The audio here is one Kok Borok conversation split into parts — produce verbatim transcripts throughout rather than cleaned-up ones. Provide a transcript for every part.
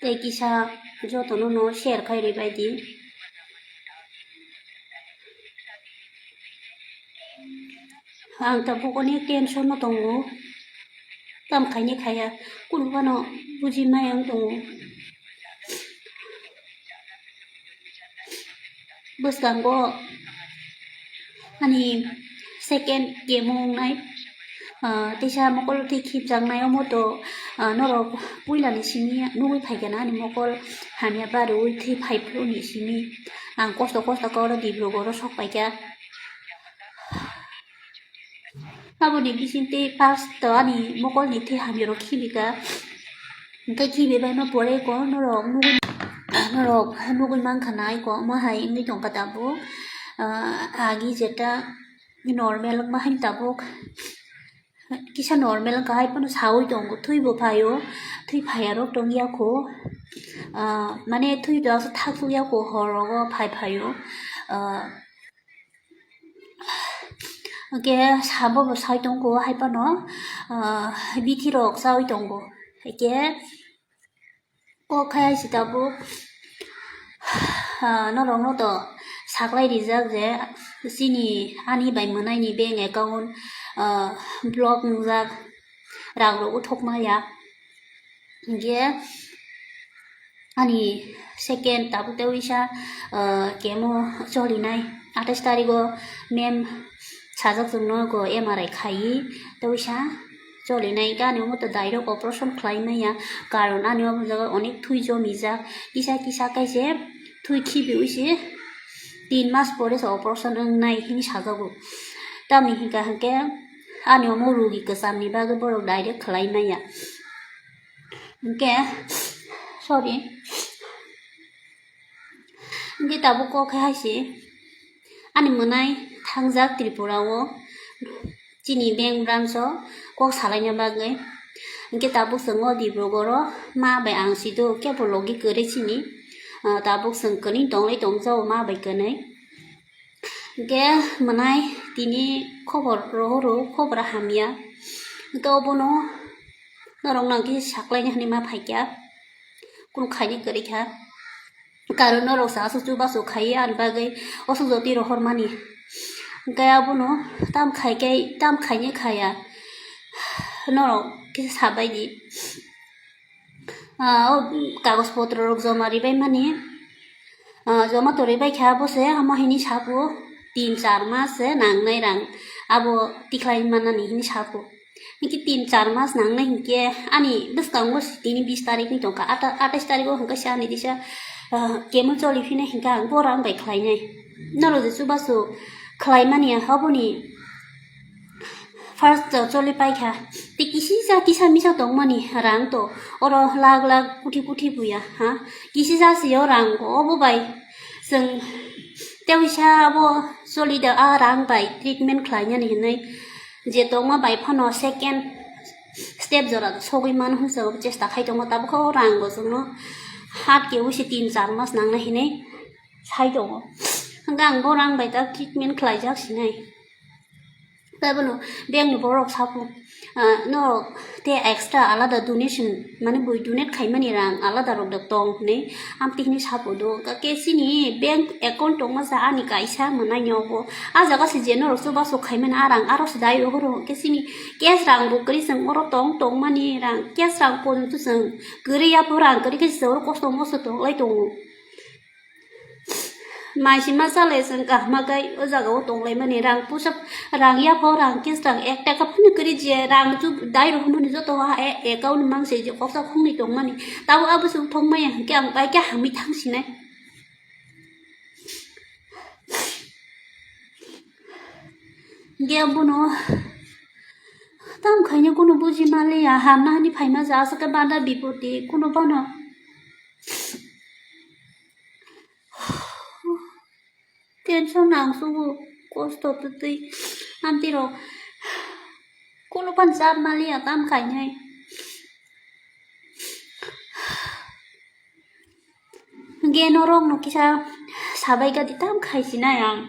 Tei kisa jotono no share khai ribai di. Ang tabuk onek tension no tongo. Tam khaini khaya. Kunu phano buji maya wng tongo. Bwskango ani second chemo wngnai, ah, teisa mokol twi khibjaknai, omo to, ah, norok puilani simi nugwi phaikha na ani mokol hamya barwi thwi phai phuru ni simi. Ang kosto kosto khe oro Dibrugarh o sok paikha. Aboni bisingtwi first to ani mokolni thwi hamyarok khibika. Hwnkhe khibibaima pore ko norok nugwi, norok nugwi mankha na aiko omo hai wngwi tongkha tabuk. Ah, agi jeta normal wngma hai tabuk. Kisa normal wngkha hai phano sawi tongo, thwibo phaio, thwi phaiyarok tongya kho. Ah, mane thwi rok thaksuya kho, hor rogo phai phaio. Ah, Hwnkhe sabo bo sai tongo hai phano, ah, bithi rok chawi tongo. Hwnkhe kok khai hai se tabuk, ah, norok no to saklai rijak je chini ani bai mwnai ni bank account, ah, block wngjak, rang rok uthok maya. Hwnkhe ani second tabuk tei wisa, ah, chemo cholinai atais tarigo mem sajak chwngno go M R I khaiwi tei wisa cholinai. Hwnkhe ani omo to direct operation khlai maya, karon ani omo jaga onek thwi jomijak, kisa kisa kaise thwi khibiwi se tin mas pore se operation wngnai hwnwi sajago. Tamni hwnkha hwnkhe ani omo rugi kwchamni bagwi borok direct khlai maya. Hwnkhe, sorry. Hwnkhe tabuk kok khe hai se ani mwnai thangjak Tripura o, chini bank branch o kok salaina bagwi. Hwnkhe tabuk chwng o Dibrugarh o ma bai ang sido kebo logi kwrwi chini. Ah, tabuk chwng kwnwi tongwi tongjago ma bai kwnwi. Hwnkhe mwnai tini khobor rohoro, khobor hamya. Hwnkhe obono norok nang khe saklaina hinwi ma phaikha. Kunu khaini kwrwi kha. Karon norok se aswk chubachu khaiwi ani bagwi aswk jotoi rohormani. Hwnkhe abono tam khai khe, tam khaini khaya. Norok kisa sabai di. Ah, o kagoj potro rok joma ribai mani, ah, joma to ribai kha, abo se amo hini sapo tin char mas se nangnai rang, abo tikhlai manani hini sapo. Hwnkhe tin char mas nangnai hinkhe ani bwskango tini bis tarik ni tongkha, ata-, atais tarik o hwnkhe se ani disa, ah, chemo choli phina hinkhe ang bo rang bai khlainai. Norok je chubachu khlai mani aboni first o choli paikha. Tei kisisa kisa misa tongmani rang to oro lak lak kuthi kuthi buya ha. Kisisa se o rang obo bai chwng tewisa abo choli da a rang bai treatment khlainani hinwi je tongma bai phano second step jora sogwi mano hwnwi chesta khai tongo. Tabukhe o rang bo chwngno hat kewi se tin char mas nangnai hinwi sai tongo. Hwnkhe ang bo rang bai ta treatment khlaijak sinai. Tei bono bank ni borok sapo, ah, norok tei extra alada donation, mane bui donate khaimani rang alada rok da tong hinwi amtwi hinwi sapo do. Hwnkhe chini bank account tongma sa ani kaisa mwnai ni obo. Ah jaga se je norok chubachu khaimani ah rang aro se dai rohoro. Hwnkhe chini cash rang bo kwrwi chwng oro tong tongmani rang cash rang porjonto chwng kwrwi yapho rang kwrwi khe se oro kosto mosto tonglai tongo. Mai sima chalai chwng kaham khe o jaga o tonglaimani rang pusa rang yapho rang kis rang ek taka phano kwrwi je rang chu dai rw hwnmani joto ha e account mang se je koksa khongni tongmani tabo abo se thok maya hwnkhe ang bai khe hamwi thang sinai. Hwnkhe abono tam khaina kunu buji manliya hamna hani phaima ja aswk khe banda bipoti kunu phano. Tension nangsugo, kosto twtwi amtwi rok kunu phano chap manliya tam khainai. Hwnkhe norokno kisa sabai gadi tam khaisinai ang,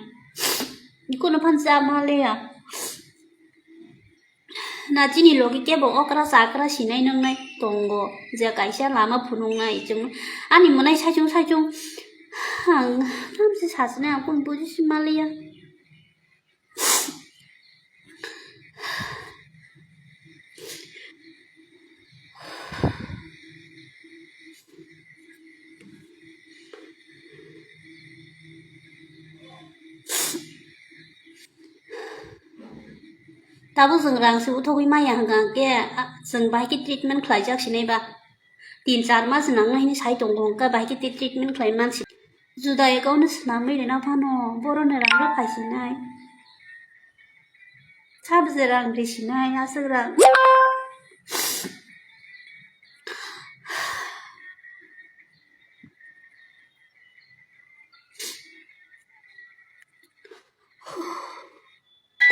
kunu phano chap manliya. Na chini logi kebo okra chakra sinai nwngnai. tongo, je kaisa lama phunuknai chwng ani mwnai saichung saichung ang tamse sachinai, ang kunu buji si manliya. Tabuk chwng rang se uthogwi maya hwnkha hwnkhe, a, chwng bahai khe treatment khlaijak sinai ba. Tin char mas nangna hini sai tongo hwnkha, bahai khe treatment khlai mansi. Juda account no swnamwi rwna phano boroni rang rw phaisinai. Sabse rang risinai, aswk rang.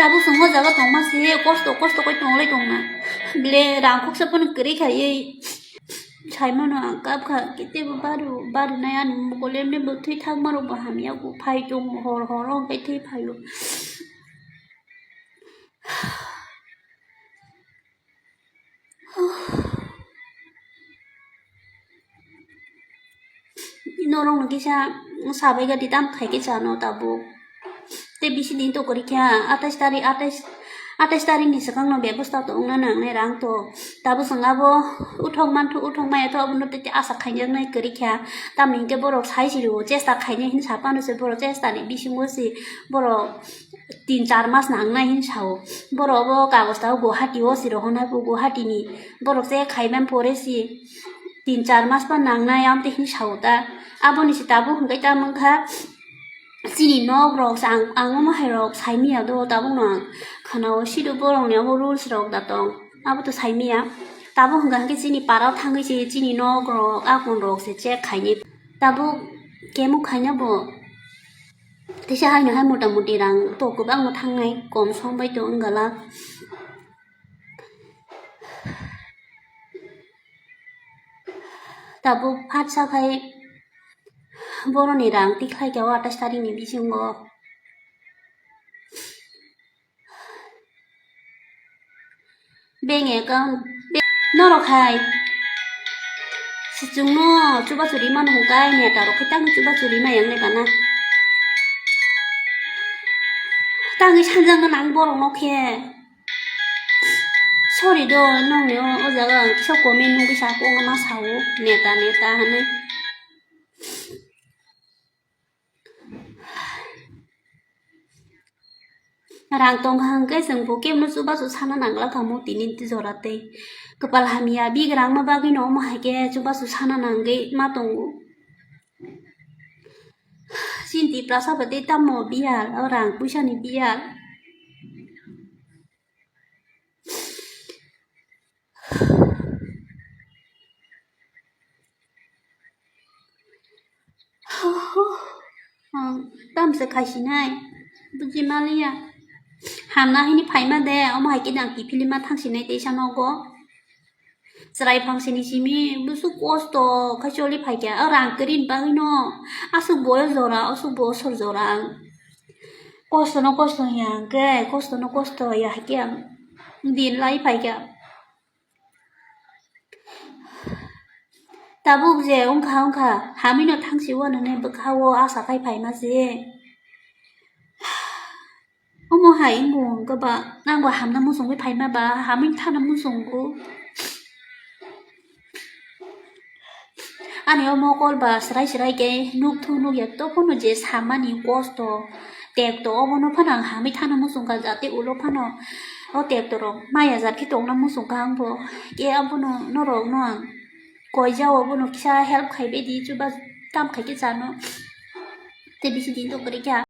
Tabuk chwng o jaga tongma se kosto kosto khe tonglai tongna. Bile rang khoksa phano kwrwi khaiwi saimano ang kap kha, khe teibo baru, baru nai ani mokol emne bo thwi thangma rok bo hamya bo phai tongo hor hor o hwnkhe thwi phaio. Norokno kisa sabai gadi tam khai khe chano tabuk. Tei bisi din to kwrwi kha, atais tarik, atais, atais tarik ni swkang no bebosta to wngna nangnai rang to. Tabuk chwng abo uthok manthu, uthok maya to abono tei asa khaijaknai kwrwi kha. Tamni hinkhe borok sai si rwo, chesta khainai hinwi sa phano se borok chesta ni bisingo se borok tin char mas nangnai hinwi sao. Borok obo kagoz tabuk Guwahati o si rohornai, bo Guwahati ni borok se khaiman pore si tin char mas pa nangnai, amtwi hinwi sao ta. Aboni se tabuk hwnkhe tamo wngkha chini nok rok se ang, ang omo hai rok saimanya do, tabuk no ang khwnao sido borok ni omo rules rok da tong, abo to saimanya. Tabuk hwnkha hwnkhe chini para o thangwi se chini nok rok, akon rok se check khainai. Tabuk kemo khaina bo. Teisa haino hai mota moti rang to kwbangma thangnai, kom som bai to wngala. Tabuk phatsa khai boroni rang tikhlai kha o atais tarik ni bisingo. Bank account, be-, norok hai. Sichungno chubachu rimano hwnkhe ai neta rok khe tangwi chubachu rima yang nai bana. Tangwi sanjakna nang borok no khe. Sorry do, nongni o, o jaga ang kisa comment nugwi sa, kok ma sao, neta, neta hinwi. Rang tongkha hwnkhe chwng bo kebno chubachu sana nangla kha mo tini jora tei. Kwpal hamya bigrangma bagwino omo hai khe chubachu sana nangwi ma tongo. Chini Tiprasa bo tei tamo biyal, o rang puisa ni biyal. Ang tamse khaisinai, buji maliya. Hamna hini phaima de, omo hai khe nang kiphilima thangsinai teisa nogo. Chwrai phangsini simi, busu kosto khai choli phaikha, o rang kwrwini bagwino. Aswk boyo jora, aswk bosor jora ang. Kosto no kosto hiya hwnkhe, kosto no kosto hiya haikhe ang din lai phaikha. Tabuk je wngkha wngkha, hamino thangsi uanani bwkha-o asa khai phaima se. Omo hai wngkha ba, nangbo hamna muchungwi phaima ba, hamwi thana muchungo. Ani o mokol ba srai srai khe nuk thu nuk ya, tophano je samani kosto, tekto, obono phano ang hamwi thana muchungkha, jate ulo phano o tekto rok maya jar khe tongna muchungkha ang bo. Khe abono norok no ang koi jao, bono kisa help khai baidi, chuba tam khai khe chano. Tei bisi din to kwrwi kha.